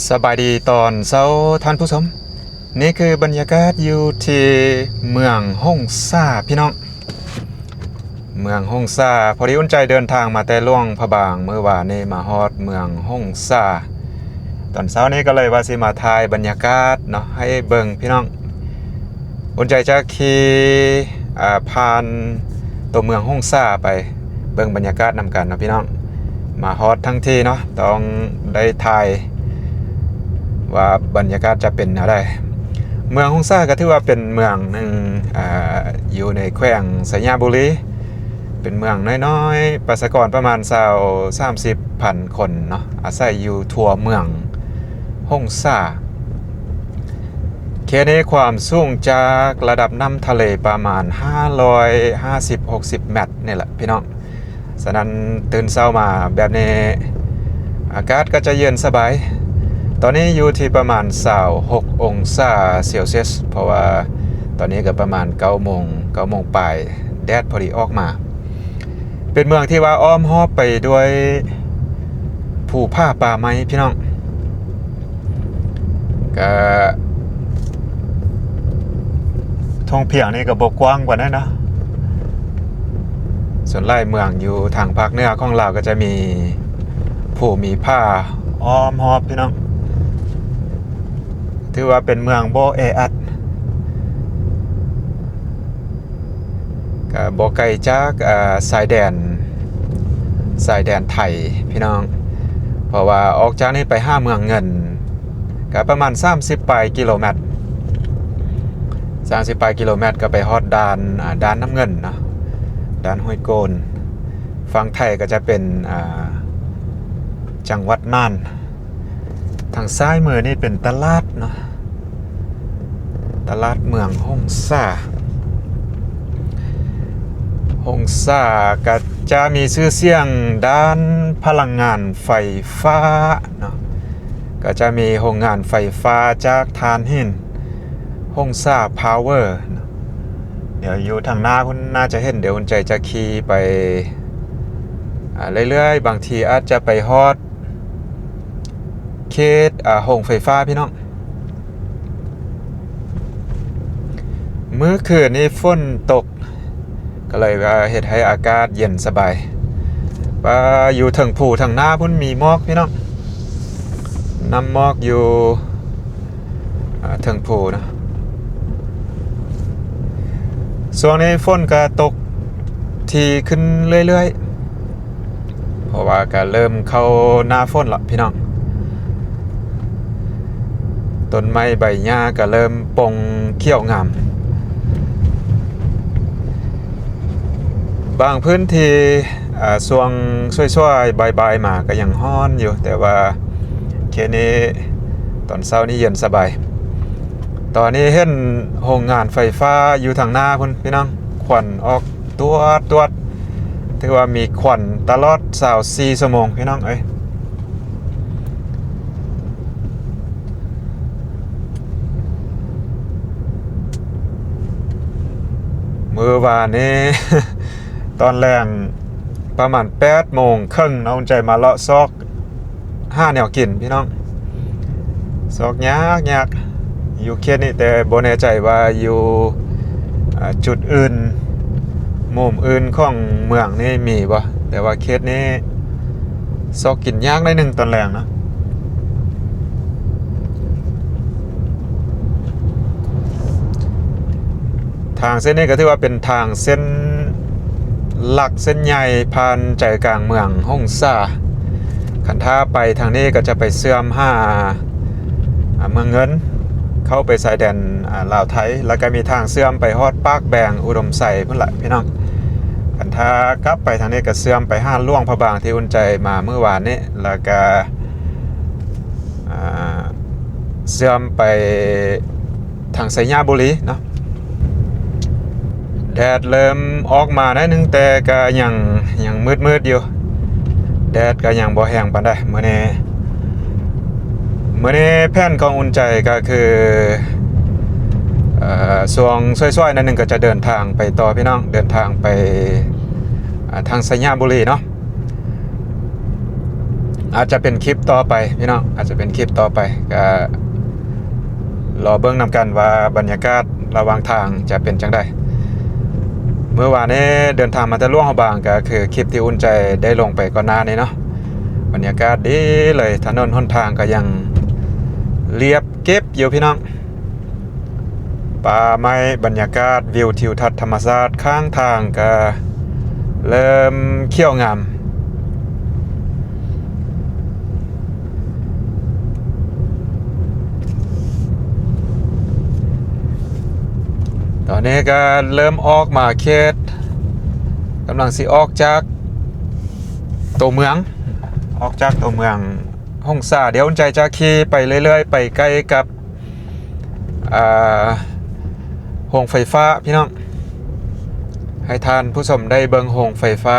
ສະບາຍດີຕອນເຊົ້າທ່ານຜູ້ຊົມ, ນີ້ຄືບັນຍາກາດຢູ່ທີ່ເມືອງຫົງສາພີ່ນ້ອງ. ເມືອງຫົງສາ, ພໍດີອຸ່ນໃຈເດີນທາງມາແຕ່ຫຼວງພະບາງ, ມື້ວານນີ້ມາຮອດເມືອງຫົງສາ. ຕອນເຊົ້ານີ້ກໍເລີຍວ່າຊິມາຖ່າຍບັນຍາກາດເນາະ ໃຫ້ເບິ່ງພີ່ນ້ອງ. ອຸ່ນໃຈຈະຂີ່ ອາ ຜ່ານຕົວເມືອງຫົງສາໄປເບິ່ງບັນຍາກາດນຳກັນເນາະພີ່ນ້ອງ. ມາຮອດທັງທີເນາະ ຕ້ອງໄດ້ຖ່າຍວ່າບັນຍາກາດຈະເປັນແນວໃດ. ເມືອງຫົງສາກໍຖືວ່າເປັນເມືອງໜຶ່ງ ອາ ຢູ່ໃນແຂວງໄຊຍະບູລີ. ເປັນເມືອງນ້ອຍໆ ປະຊາກອນປະມານຊາວ ສາມສິບພັນຄົນເນາະ ອາໄສຢູ່ທົ່ວເມືອງຫົງສາ. ເຂດນີ້ຄວາມສູງຈາກລະດັບນ້ຳທະເລປະມານຫ້າຮ້ອຍຫ້າສິບ ຫົກສິບແມັດນີ້ແຫຼະພີ່ນ້ອງ. ສະນັ້ນຕື່ນເຊົ້າມາແບບນີ້ ອາກາດກໍຈະເຢັນສະບາຍ. ຕອນນີ້ຢູ່ທີ່ປະມານຊາວຫົກອົງສາເຊລຊຽສ ເພາະວ່າຕອນນີ້ກໍປະມານເກົ້າໂມງ ເກົ້າໂມງປາຍ ແດດພໍດີອອກມາ. ເປັນເມືອງທີ່ວ່າອ້ອມຮອບໄປດ້ວຍພູຜາປ່າໄມ້ພີ່ນ້ອງ. ກະທົ່ງພຽງນີ້ກໍບໍ່ກວ້າງປານໃດເນາະ. ສ່ວນຫຼາຍເມືອງຢູ່ທາງພາກເໜືອຂອງລາວກໍຈະມີພູມີຜາອ້ອມຮອບພີ່ນ້ອງ. ຖືວ່າເປັນເມືອງບໍ່ແອອັດ. ກະບໍ່ໄກຈາກ ອາ ຊາຍແດນ ຊາຍແດນໄທພີ່ນ້ອງ. ເພາະວ່າອອກຈາກນີ້ໄປຫາເມືອງເງິນ ກະປະມານສາມສິບປາຍກິໂລແມັດ ສາມສິບປາຍກິໂລແມັດ ກໍໄປຮອດດ່ານ ອາ ດ່ານນ້ຳເງິນເນາະ ດ່ານຫ້ວຍໂກນ. ຝັ່ງໄທກໍຈະເປັນ ອາ ຈັງຫວັດນ່ານ. ທາງຊ້າຍມືນີ້ເປັນຕະຫຼາດເນາະ ຕະຫຼາດເມືອງຫົງສາ. ຫົງສາກໍຈະມີຊື່ສຽງດ້ານພະລັງງານໄຟຟ້າເນາະ, ກໍຈະມີໂຮງງານໄຟຟ້າຈາກຖ່ານຫີນ ຫົງສາພາວເວີເນາະ. ດຽວຢູ່ທາງໜ້າພຸ້ນໜ້າຈະເຫັນ, ດຽວອຸ່ນໃຈຈະຂີ່ໄປ ອາ ເລື້ອຍໆ, ບາງທີອາດຈະໄປຮອດ ເຂດ ອາ ໂຮງໄຟຟ້າພີ່ນ້ອງ. ມື້ຄືນນີ້ຝົນຕົກ ກໍເລີຍວ່າເຮັດໃຫ້ອາກາດເຢັນສະບາຍ. ປາ ຢູ່ເທິງພູທາງໜ້າພຸ້ນມີໝອກພີ່ນ້ອງ, ນ້ຳໝອກຢູ່ ອາ ເທິງພູນະ. ຊ່ວງນີ້ຝົນກໍຕົກຖີ່ຂຶ້ນເລື້ອຍໆ ເພາະວ່າກໍເລີ່ມເຂົ້າໜ້າຝົນລະພີ່ນ້ອງ. ຕົ້ນໄມ້ໃບຫຍ້າກໍເລີ່ມປົ່ງຂຽວງາມ. ບາງພື້ນທີ່ ອາ ຊ່ວງສວຍໆ ບ່າຍໆ ມາກໍຍັງຮ້ອນຢູ່, ແຕ່ວ່າເຂດນີ້ຕອນເຊົ້ານີ້ເຢັນສະບາຍ. ຕອນນີ້ເຫັນໂຮງງານໄຟຟ້າຢູ່ທາງໜ້າພຸ້ນພີ່ນ້ອງ, ຄວັນອອກ ຕວດໆ ຖືວ່າມີຄວັນຕະຫຼອດຊາວສີ່ຊົ່ວໂມງພີ່ນ້ອງເອີຍ. ມື້ວານນີ້ຕອນແລງປະມານແປດໂມງເຄິ່ງເນາະ, ອຸ່ນໃຈມາເລາະຊອກ ຫາແນວກິນພີ່ນ້ອງ, ຊອກຍາກໆ ຢູ່ເຂດນີ້, ແຕ່ບໍ່ແນ່ໃຈວ່າຢູ່ ອາ ຈຸດອື່ນ ມຸມອື່ນຂອງເມືອງນີ້ມີບໍ່, ແຕ່ວ່າເຂດນີ້ຊອກກິນຍາກໜ້ອຍໜຶ່ງຕອນແລງເນາະ. ທາງເສັ້ນນີ້ກໍຖືວ່າເປັນທາງເສັ້ນຫຼັກເສັ້ນໃຫຍ່ຜ່ານໃຈກາງເມືອງຫົງສາ. ຄັນຖ້າໄປທາງນີ້ກໍຈະໄປເຊື່ອມຫາ ອາ ເມືອງເງິນ, ເຂົ້າໄປຊາຍແດນ ອາ ລາວໄທ, ແລ້ວກໍມີທາງເຊື່ອມໄປຮອດປາກແບງ ອຸດົມໄຊພຸ້ນລະພີ່ນ້ອງ. ຄັນຖ້າກັບໄປທາງນີ້ກໍເຊື່ອມໄປຫາຫຼວງພະບາງທີ່ອຸ່ນໃຈມາມື້ວານນີ້, ແລ້ວກໍ ອາ ເຊື່ອມໄປທາງໄຊຍະບູລີເນາະ. ແດດເລີ່ມອອກມາໜ້ອຍໜຶ່ງ, ແຕ່ກໍຍັງ ຍັງມືດໆຢູ່, ແດດກໍຍັງບໍ່ແຮງປານໃດມື້ນີ້. ມື້ນີ້ແຜນຂອງອຸ່ນໃຈກໍຄື ເອີ ຊ່ວງສວຍໆ ໜ້ອຍໜຶ່ງກໍຈະເດີນທາງໄປຕໍ່ພີ່ນ້ອງ, ເດີນທາງໄປ ອາ ທາງໄຊຍະບູລີເນາະ. ອາດຈະເປັນຄລິບຕໍ່ໄປພີ່ນ້ອງ ອາດຈະເປັນຄລິບຕໍ່ໄປ ກໍລໍເບິ່ງນຳກັນວ່າບັນຍາກາດລະຫວ່າງທາງຈະເປັນຈັ່ງໃດ. ມື້ວານນີ້ເດີນທາງມາແຕ່ຫຼວງພະບາງ ກໍຄືຄລິບທີ່ອຸ່ນໃຈໄດ້ລົງໄປກ່ອນໜ້ານີ້ເນາະ ບັນຍາກາດດີເລີຍ ຖະໜົນຫົນທາງກໍຍັງລຽບເກັບຢູ່ພີ່ນ້ອງ. ປ່າໄມ້ ບັນຍາກາດ ວິວທິວທັດທຳມະຊາດຂ້າງທາງກະເລີ່ມຂຽວງາມ. ຕອນນີ້ກະເລີ່ມອອກມາເຂດ ກຳລັງຊິອອກຈາກໂຕເມືອງ ອອກຈາກໂຕເມືອງຫົງສາ. ດຽວອຸ່ນໃຈຈະຂີ່ໄປເລື້ອຍໆ ໄປໃກ້ກັບ ອ່າ ໂຮງໄຟຟ້າພີ່ນ້ອງ ໃຫ້ທ່ານຜູ້ຊົມໄດ້ເບິ່ງໂຮງໄຟຟ້າ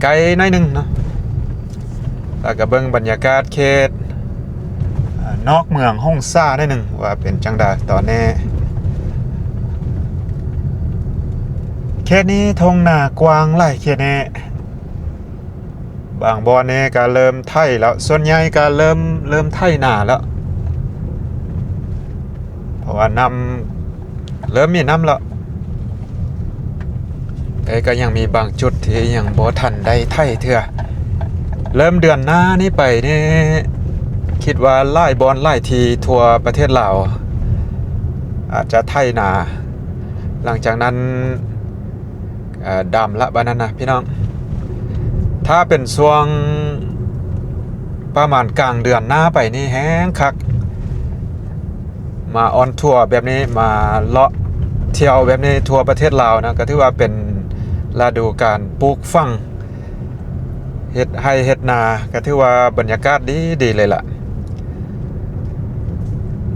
ໄກໜ້ອຍໜຶ່ງເນາະ ແລ້ວກໍເບິ່ງບັນຍາກາດເຂດ ອ່າ ນອກເມືອງຫົງສາໜ້ອຍໜຶ່ງວ່າເປັນຈັ່ງໃດຕອນນີ້. ເຂດນີ້ທົ່ງນາກວ້າງຫຼາຍເຂດນີ້. ບາງບ່ອນນີ້ກໍເລີ່ມໄຖແລ້ວ ສ່ວນໃຫຍ່ກໍເລີ່ມ ເລີ່ມໄຖນາແລ້ວ ເພາະວ່ານ້ຳເລີ່ມມີນ້ຳແລ້ວ ແຕ່ກໍຍັງມີບາງຈຸດທີ່ຍັງບໍ່ທັນໄດ້ໄຖເທື່ອ. ເລີ່ມເດືອນໜ້ານີ້ໄປນີ້ ຄິດວ່າຫຼາຍບ່ອນຫຼາຍທີ່ທົ່ວປະເທດລາວອາດຈະໄຖນາ ຫຼັງຈາກນັ້ນ ເອີ ດຳລະບາດນັ້ນນະພີ່ນ້ອງ. ຖ້າເປັນຊ່ວງປະມານກາງເດືອນໜ້າໄປນີ້ແຮງຄັກ ມາອອນທົວແບບນີ້ ມາເລາະທ່ຽວແບບນີ້ທົ່ວປະເທດລາວນະ ກໍຖືວ່າເປັນລະດູການປູກຝັງ ເຮັດໄຮ່ເຮັດນາ ກໍຖືວ່າບັນຍາກາດດີໆເລີຍລະ.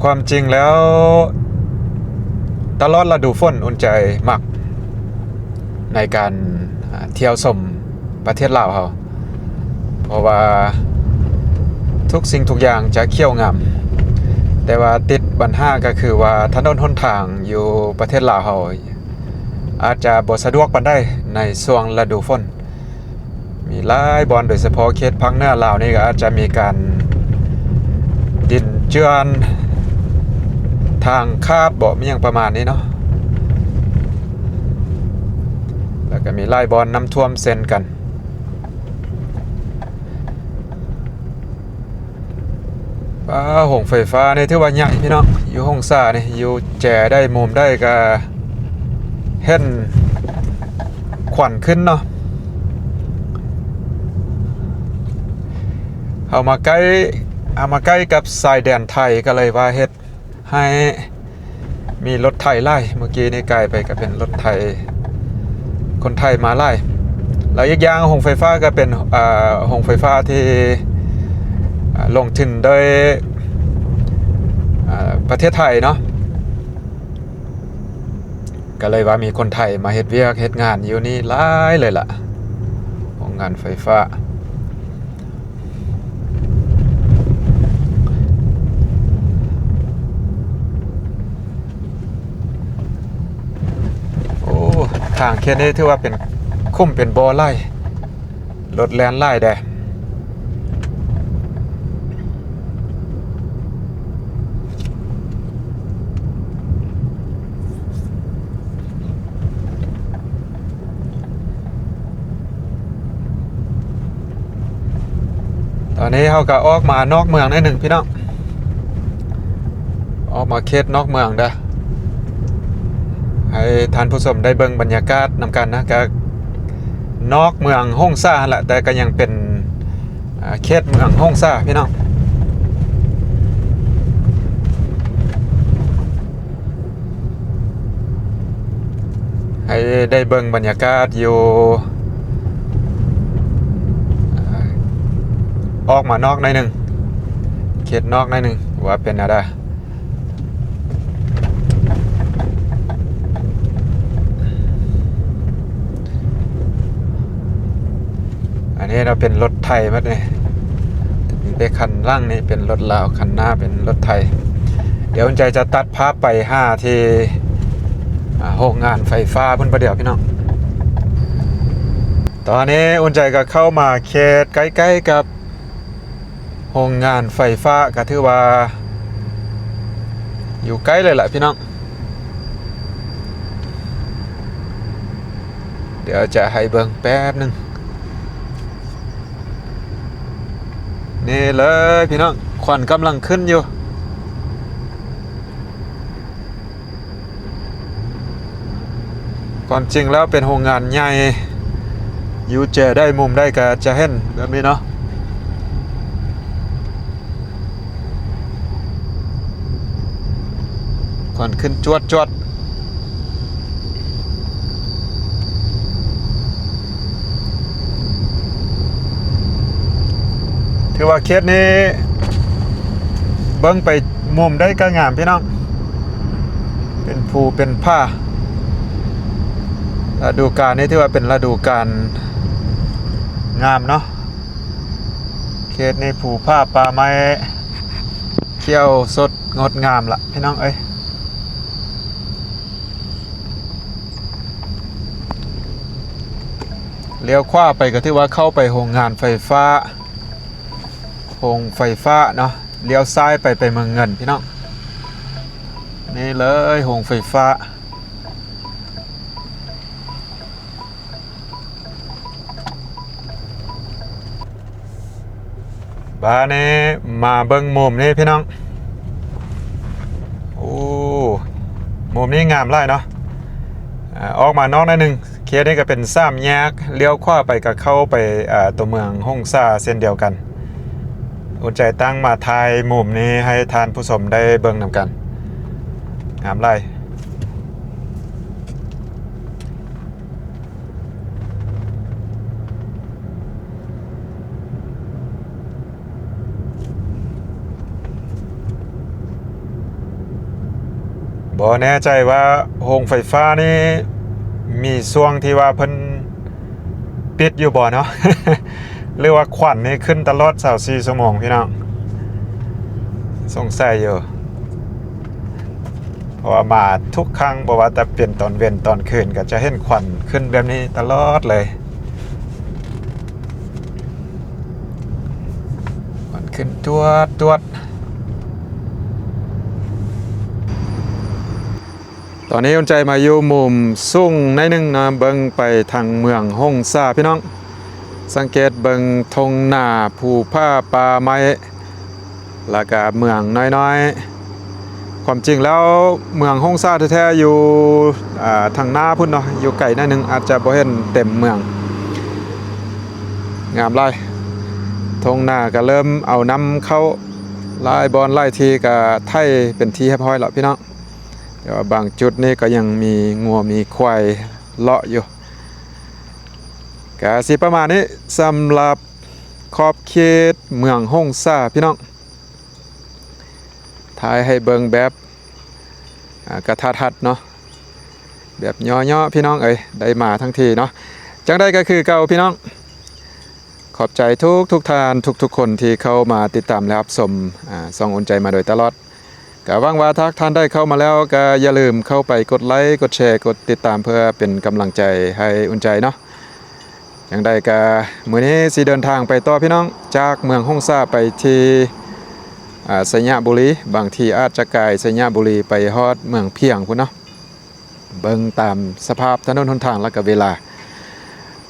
ຄວາມຈິງແລ້ວ ຕະຫຼອດລະດູຝົນ ອຸ່ນໃຈມັກໃນການ ອາ ທ່ຽວຊົມປະເທດລາວເຮົາ ເພາະວ່າທຸກສິ່ງທຸກຢ່າງຈະຂຽວງາມ ແຕ່ວ່າຕິດບັນຫາກໍຄືວ່າ ຖະໜົນຫົນທາງຢູ່ປະເທດລາວເຮົາ ອາດຈະບໍ່ສະດວກປານໃດໃນຊ່ວງລະດູຝົນ. ມີຫຼາຍບ່ອນ ໂດຍສະເພາະເຂດພາກເໜືອລາວນີ້ ກໍອາດຈະມີການດິນເຈື່ອນ ທາງຂາດບໍ ມີຫຍັງປະມານນີ້ເນາະ ແລ້ວກໍມີຫຼາຍບ່ອນນ້ຳຖ້ວມເຊັ່ນກັນ. ປ້າ ໂຮງໄຟຟ້ານີ້ຖືວ່າໃຫຍ່ພີ່ນ້ອງ ຢູ່ຫົງສານີ້ ຢູ່ແຈໃດມຸມໃດກໍເຫັນຄວັນຂຶ້ນເນາະ. ເຮົາມາໃກ້ ເຮົາມາໃກ້ກັບຊາຍແດນໄທ ກໍເລີຍວ່າເຮັດໃຫ້ ມີລົດໄຖຫຼາຍ ເມື່ອກີ້ນີ້ກາຍໄປກໍເປັນລົດໄຖ ຄົນໄທມາຫຼາຍ ແລ້ວອີກຢ່າງໂຮງໄຟຟ້າກໍເປັນ ເອີ ໂຮງໄຟຟ້າທີ່ ເອີ ລົງທຶນໂດຍ ເອີ ປະເທດໄທເນາະ ກໍເລີຍວ່າມີຄົນໄທມາເຮັດວຽກເຮັດງານຢູ່ນີ້ຫຼາຍເລີຍລະ ໂຮງງານໄຟຟ້າ. ໂອ້ ທາງເຂດນີ້ຖືວ່າເປັນຂຸມເປັນບໍ່ຫຼາຍ ລົດແລ່ນຫຼາຍເດ້. ຕອນນີ້ເຮົາກໍອອກມານອກເມືອງໜ້ອຍໜຶ່ງພີ່ນ້ອງ ອອກມາເຂດນອກເມືອງເດີ້ ໃຫ້ທ່ານຜູ້ຊົມໄດ້ເບິ່ງບັນຍາກາດນຳກັນນະ ກໍນອກເມືອງຫົງສາຫັ້ນລະ ແຕ່ກໍຍັງເປັນ ອ່າ ເຂດເມືອງຫົງສາພີ່ນ້ອງ ໃຫ້ໄດ້ເບິ່ງບັນຍາກາດຢູ່ ອ່າ ອອກມານອກໜ້ອຍໜຶ່ງ ເຂດນອກໜ້ອຍໜຶ່ງ ວ່າເປັນແນວໃດ. ອັນນີ້ເນາະ ເປັນລົດໄຖໝົດນີ້ ມີແຕ່ຄັນຫຼັງນີ້ເປັນລົດລາວ ຄັນໜ້າເປັນລົດໄຖ. ດຽວອຸ່ນໃຈຈະຕັດພາບໄປຫາທີ່ ອ່າ ໂຮງງານໄຟຟ້າພຸ້ນປະດຽວພີ່ນ້ອງ. ຕອນນີ້ອຸ່ນໃຈກໍເຂົ້າມາເຂດໃກ້ໆກັບ ໂຮງງານໄຟຟ້າກໍຖືວ່າຢູ່ໃກ້ເລີຍລະພີ່ນ້ອງ. ດຽວຈະໃຫ້ເບິ່ງແປັບໜຶ່ງ. ນີ້ເລີຍພີ່ນ້ອງ, ຄວັນກຳລັງຂຶ້ນຢູ່. ຄວາມຈິງແລ້ວເປັນໂຮງງານໃຫຍ່, ຢູ່ແຈໃດມຸມໃດກໍຈະເຫັນແບບນີ້ເນາະ. ຄວັນຂຶ້ນຈວດໆ. ຖືວ່າເຂດນີ້ເບິ່ງໄປມຸມໃດກໍງາມພີ່ນ້ອງ, ເປັນພູເປັນຜາ. ລະດູການນີ້ຖືວ່າເປັນລະດູການງາມເນາະ. ເຂດນີ້ພູຜາປ່າໄມ້ຂຽວສົດງົດງາມລະພີ່ນ້ອງເອີຍ. ລ້ຽວຂວາໄປກໍຖືວ່າເຂົ້າໄປໂຮງງານໄຟຟ້າ, ໂຮງໄຟຟ້າເນາະ. ລ້ຽວຊ້າຍໄປ ໄປເມືອງເງິນພີ່ນ້ອງ. ນີ້ເລີຍໂຮງໄຟຟ້າ. ບາດນີ້ມາເບິ່ງມຸມນີ້ພີ່ນ້ອງ. ໂອ້ ມຸມນີ້ງາມຫຼາຍເນາະ. ອາ ອອກມານອກໜ້ອຍໜຶ່ງ, ເຂດນີ້ກໍເປັນສາມແຍກ, ລ້ຽວຂວາໄປກໍເຂົ້າໄປ ອາ ຕົວເມືອງຫົງສາເຊັ່ນດຽວກັນ. ອຸ່ນໃຈຕັ້ງມາຖ່າຍມຸມນີ້ໃຫ້ທ່ານຜູ້ຊົມໄດ້ເບິ່ງນຳກັນ. ງາມຫຼາຍ. ບໍ່ແນ່ໃຈວ່າໂຮງໄຟຟ້ານີ້ມີຊ່ວງທີ່ວ່າເພິ່ນປິດຢູ່ບໍ່ເນາະ ຫຼືວ່າຄວັນນີ້ຂຶ້ນຕະຫຼອດຊາວສີ່ຊົ່ວໂມງພີ່ນ້ອງ. ສົງໄສຢູ່ ເພາະວ່າມາທຸກຄັ້ງ ບໍ່ວ່າແຕ່ເປັນຕອນເວັນຕອນຄືນ ກໍຈະເຫັນຄວັນຂຶ້ນແບບນີ້ຕະຫຼອດເລີຍ. ຄວັນຂຶ້ນຈວດໆ. ຕອນນີ້ອຸ່ນໃຈມາຢູ່ມຸມສູງໜ້ອຍໜຶ່ງນະ, ເບິ່ງໄປທາງເມືອງຫົງສາພີ່ນ້ອງ. ສັງເກດເບິ່ງທົ່ງນາ, ພູຜາ, ປ່າໄມ້ ແລ້ວກະເມືອງນ້ອຍໆ. ຄວາມຈິງແລ້ວເມືອງຫົງສາແທ້ໆຢູ່ ອາ ທາງໜ້າພຸ້ນເນາະ, ຢູ່ໄກໜ້ອຍໜຶ່ງ ອາດຈະບໍ່ເຫັນເຕັມເມືອງ. ງາມຫຼາຍ. ທົ່ງນາກໍເລີ່ມເອົານ້ຳເຂົ້າ, ຫຼາຍບ່ອນຫຼາຍທີ່ກໍໄຖເປັນທີ່ຮຽບຮ້ອຍແລ້ວພີ່ນ້ອງ. ແຕ່ວ່າບາງຈຸດນີ້ກໍຍັງມີງົວມີຄວາຍເລາະຢູ່. ກະຊິປະມານນີ້ ສຳລັບຂອບເຂດເມືອງຫົງສາພີ່ນ້ອງ. ຖ່າຍໃຫ້ເບິ່ງແບບ ອາ ກະທັດຮັດເນາະ, ແບບຫຍໍ້ໆ ພີ່ນ້ອງເອີຍ, ໄດ້ມາທັງທີເນາະ. ຈັ່ງໃດກໍຄືເກົ່າພີ່ນ້ອງ, ຂອບໃຈທຸກໆທ່ານ ທຸກໆຄົນທີ່ເຂົ້າມາຕິດຕາມ ແລະ ຮັບຊົມ ອາ ຊ່ອງອຸ່ນໃຈມາໂດຍຕະຫຼອດ. ກະຫວັງວ່າຖ້າທ່ານໄດ້ເຂົ້າມາແລ້ວ ກະຢ່າລືມເຂົ້າໄປກົດໄລ ກົດແຊ ກົດຕິດຕາມ ເພື່ອເປັນກຳລັງໃຈໃຫ້ອຸ່ນໃຈເນາະ. ຈັ່ງໃດກະມື້ນີ້ຊິເດີນທາງໄປຕໍ່ພີ່ນ້ອງ, ຈາກເມືອງຫົງສາໄປທີ່ ອາ ໄຊຍະບູລີ, ບາງທີອາດຈະກາຍໄຊຍະບູລີໄປຮອດເມືອງພຽງພຸ້ນເນາະ. ເບິ່ງຕາມສະພາບຖະໜົນຫົນທາງ ແລ້ວກະເວລາ.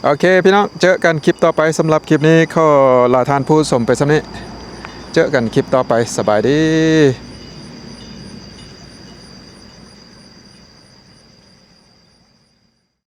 ໂອເຄພີ່ນ້ອງ, ເຈີກັນຄລິບຕໍ່ໄປ. ສຳລັບຄລິບນີ້ຂໍລາທ່ານຜູ້ຊົມໄປສ່ຳນີ້. ເຈີກັນຄລິບຕໍ່ໄປ. ສະບາຍດີ.